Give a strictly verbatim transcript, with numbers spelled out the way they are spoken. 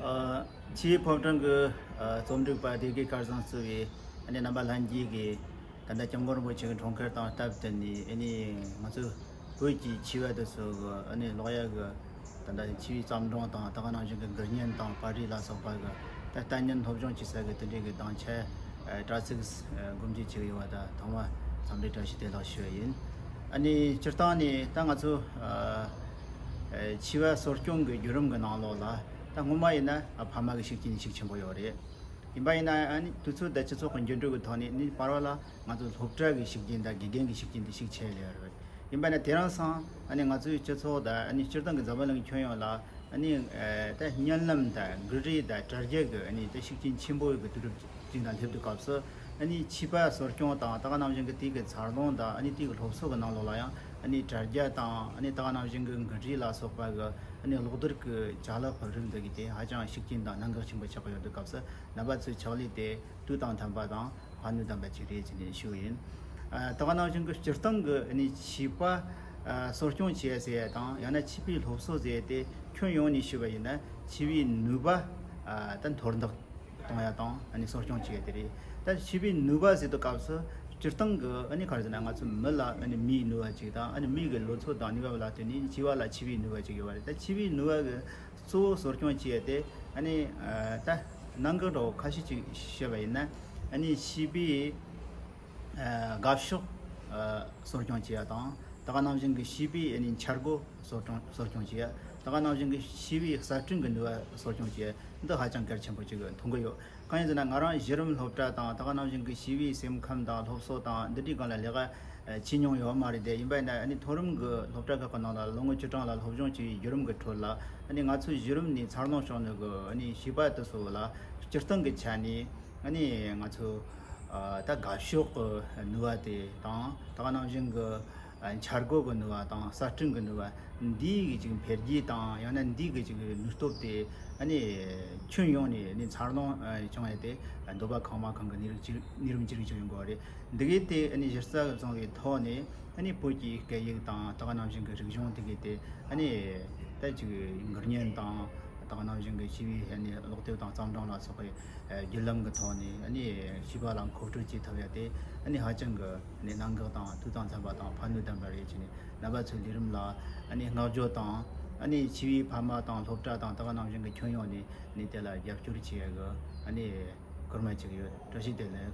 ཨ། ཆུའི་ཕོ་བྲང་གི་ཨ་རྩོམ་སྒྲིག་པ་སྡེ་དགེ་སྐལ་བཟང་གཙོས་པའི་ཨ་ནི་རྣམ་པ་ལྷན་རྒྱས་ཀྱིས་ད་ལྟ་སྐྱབས་མགོན་རིན་པོ་ཆེ་གི་འཁྲུངས་སྐར་དང་སྟབས་བསྟུན་ནས། ཨ་ནི་ང་ཚོ་བོད་ཀྱི་ཆོས་པ་དེ་ཚོ་གི་ཨ་ནི་ཀློག་ཡག་གི་ད་ལྟ་ཆོས་པའི་བརྩམས་སྒྲུང་དང་། ད་ག་ནང་བཞིན་གྱི་མགུར་སྙན་དང་པར་རིས་ལ་སོགས་པ་གི་ད་ལྟ་ཉིན་སློབ་སྦྱོང་བྱེད་ས་གི་དེ་འདྲའི་གི་སྡིངས་ཆ་ཨ་དྲ་ཚིགས་ཨ་སྒོ་འབྱེད་བྱེད་ཀྱི་ཡོད་པ་དང་། ཐོག་མར་འཚམས་འདྲི་བཀྲ་ཤིས་བདེ་ལེགས་ཞུ་བ་ཡིན། ཨ་ནི་སྤྱིར་བཏང་ནས་ད་ང་ཚོ་ཨ་ཨ་ཆོས་པ་གསོ་སྐྱོང་གི་བརྒྱུད་རིམ་གྱི་ནང་ལོགས་ལ། ད་སྔོན་མ་ཡིན་ན་ཨ་ཕ་མ་གི་ཤུགས་རྐྱེན་ཤུགས་ཆེན་པོ་ཡོད་རེད། ཡིན་པ་ཡིན་ན་ཨ་ནི་དུས་ཚོད་དང་སྤྱི་ཚོགས་ཀྱི་འགྱུར་འགྲོས་ཀྱི་ཐོག་ནས་ནི་བར་བར་ལ་ང་ཚོ་སློབ་གྲྭ་གི་ཤུགས་རྐྱེན་དང་དགེ་རྒན་གྱི་ཤུགས་རྐྱེན་དེ་ཤུགས་ཆེ་ལས་ཡོད་རེད། ཡིན་པ་ན་དེ་རིང་སང་ཨ་ནི་ང་ཚོའི་སྤྱི་ཚོགས་དང་ཨ་ནི་སྤྱིར་བཏང་གི་འཛམ་བུ་གླིང་ཁྱོན་ཡོངས་ལ་ཨ་ནི་ཨ་ད་བརྙན་ལམ་དང་མགུར་རིས་དང་དྲ་རྒྱ་གི་ཨ་ནི་ད་ཤུགས་རྐྱེན་ཆེན་པོ་གི་དུས་རབས་ཅིག་དང་སླེབས་དུས་སྐབས་སུ། ཨ་ནི་ཆོས་པ་གསོ་སྐྱོང་དང་། ད་ག་ནང་བཞིན་གྱི་དེ་གི་འཚར་ལོངས་དང་། ཨ་ནི་དེ་གི་སློབ་གསོ་གི་ནང་ལོགས་ལ་ཡང་ཨ་ནི་དྲ་རྒྱ་དང་། ཨ་ནི་ད་ག་ནང་བཞིན་གྱི་མགུར་རིས་ལ་སོགས་པ་གི་ཨ་ནི་གློག་རྡུལ་གྱི་ཅ་ལག་གི་རིགས་འདི་གི་དེ་ཧ་ཅང་ཤུགས་རྐྱེན་དང་གནད་འགག་ཆེན་པོ་ཆགས་ཀྱི་ཡོད་དུས་སྐབས་སུ། རྣམ་པ་ཚོའི་ཕྱག་ལས་དེ་དུས་དང་མཐུན་པ་དང་ཕན་ནུས་ལྡན་པ་ཅིག་རེད་ཅེས་ནས་ཞུ་གི་ཡིན། ཨ་ད་ག་ནང་བཞིན་གྱི་སྤྱིར་བཏང་གི་ཨ་ནི་ཆོས་པ་ཨ་གསོ་སྐྱོང་བྱེད་ཡ་ཟེར་ཡ་དང་། ཡང་ན་ཆོས་པའི་སློབ་གསོ་ཟེར་ཡ་དེ་ཁྱོན་ཡོངས་ནས་ཞུས་པ་ཡིན་ན་ཆོས་པའི་ནུས་པ་ཨ་ད་མཐོར་འདེགས་གཏོང་ཡ་དང་། ཨ་ནི་གསོ་སྐྱོང་བྱེད་ཡ་དེ་རེད། ད་ཆོས་པའི་ནུས་པ་ཟེར་དུས་སྐབས་སུ་སྤྱིར་བཏང་གི་ཨ་ནི་ག་རེ་ཟེར་ན། ང་ཚོ་མི་ལ་ཨ་ནི་མིའི་ནུས་པ་ཅིག་དང་། ཨ་ནི་མི་གི་ལོ་ཚོད་དང་ནུས་པ་ལ་བརྟེན་ནས་ཆོས་པ་ལ་ཆོས་པའི་ནུས་པ་ཅིག་ཡོད་པ་རེད། ད་ཆོས་པའི་ནུས་པ་གི་གཙོ་བོ་གསོ་སྐྱོང་བྱེད་ཡ་དེ་ཨ་ནི་ཨ་ད་གནད་འགག་འདྲ་བོ་ཁ་ཤས་ཅིག་བཤད་པ་ཡིན་ན། ཨ་ནི་ཆོས་པའི་ཨ་དགའ་ཕྱོགས་ཨ་གསོ་སྐྱོང་བྱེད་ཡ་དང་། ད་ག་ནང་བཞིན་གྱི་ཆོས་པའི་ཨ་ནི་འཆར་སྒོ་གསོ་སྐྱོང་གསོ་སྐྱོང་བྱེད་ཡ། ད་ག་ནང་བཞིན་གྱི་ཆོས་པའི་གསར་སྐྲུན་གྱི་ནུས་པ་གསོ་སྐྱོང་བྱེད་ཡ་འདི་ཧ་ཅང་གལ་ཆེན་པོ་ཅིག་མཐོང་གི་ཡོད། གང་ཡིན་ཟེར་ན། ང་རང་གཞི་རིམ་སློབ་གྲྭ་དང་། ད་ག་ནང་བཞིན་གྱི་ཆོས་པའི་སེམས་ཁམས་དང་སློབ་གསོ་དང་འདི་འདྲའི་སྒང་ལ་ལས་ཀ་ཨ་བྱས་མྱོང་ཡོད་མ་རེད་དེ། ཡིན་པ་ཡིན་ན་ཨ་ནི་མཐོ་རིམ་གྱི་སློབ་གྲྭ་ཁག་གི་ནང་ལ་ལོ་ངོ་བཅུ་གྲངས་ལ་སློབ་སྦྱོང་བྱས་པའི་བརྒྱུད་རིམ་གྱི་ཁྲོད་ལ། ཨ་ནི་ང་ཚོའི་གཞི་རིམ་ནས་འཚར་ལོངས་བྱུང་ནས་གི་ཨ་ནི་ཆོས་པ་དེ་ཚོ་ལ་སྤྱིར་བཏང་གི་ཆ་ནས་ཨ་ནི་ང་ཚོ་ཨ་ད་དགའ་ཕྱོགས་ཀྱི་ནུས་པ་དེ་དང་། ད་ག་ནང་བཞིན་གྱི་ཨ་འཆར་སྒོ་གི་ནུས་པ་དང་གསར་སྐྲུན་གྱི་ནུས་པ་འདིའི་གི་ཅིག་འཕེལ་རྒྱས་དང་། ཡང་ན་འདིའི་གི་ཅིག་ནུས་སྟོབས་དེ་ཨ་ནི་ཁྱོན་ཡོངས་ནས་ཨ་ནི་འཚར་ལོངས་ཨ་བྱུང་བ་དེ་འདོད་པ་ཁེངས་མ་ཁེངས་གི་གནས་རིགས་ཅིག་གནས་རིམ་ཅིག་ཅིག་ཡོང་གི་ཡོད་རེད། འདི་གའི་དེ་ཨ་ནི་གཞི་རྩ་བཟུང་བའི་ཐོག་ནས། ཨ་ནི་བོད་ཀྱི་སྐད་ཡིག་དང་། ད་ག་ནང་བཞིན་གྱི་རིག་གཞུང་དེ་གའི་དེ་ཨ་ནི་ད་ཅིག་མགུར་སྙན་དང་། ད་ག་ནང་བཞིན་གྱི་ཆོས་པའི་ཨ་ནི་ཀློག་དེབ་དང་བརྩམས་སྒྲུང་ལ་སོགས་པའི་ཨ་བརྒྱུད་ལམ་གྱི་ཐོག་ནས་ཨ་ནི་ཆོས་པ་ལ་མཁོ་སྤྲོད་བྱེད་ཐུབ་ཡ་དེ་ཨ་ནི་ཧ་ཅང་གི་ཨ་ནི་གནད་འགག་དང་དུས་དང་འཚམ་པ་དང་ཕན་ནུས་ལྡན་པ་རེད་ཅེས་ནས། རྣམ་པ་ཚོའི་ལས་རིམ་ལ་ཨ་ནི་བསྔགས་བརྗོད་དང་། ཨ་ནི་ཆོས་པའི་ཕ་མ་དང་སློབ་གྲྭ་དང་། ད་ག་ནང་བཞིན་གྱི་ཁྱོན་ཡོངས་ནས་ཨ་ནི་དེ་ལ་རྒྱབ་སྐྱོར་བྱེད་ཡ་གི་ཨ་ནི་སྐུལ་མ་བྱེད་ཀྱི་ཡོད། བཀྲ་ཤིས་བདེ་ལེགས།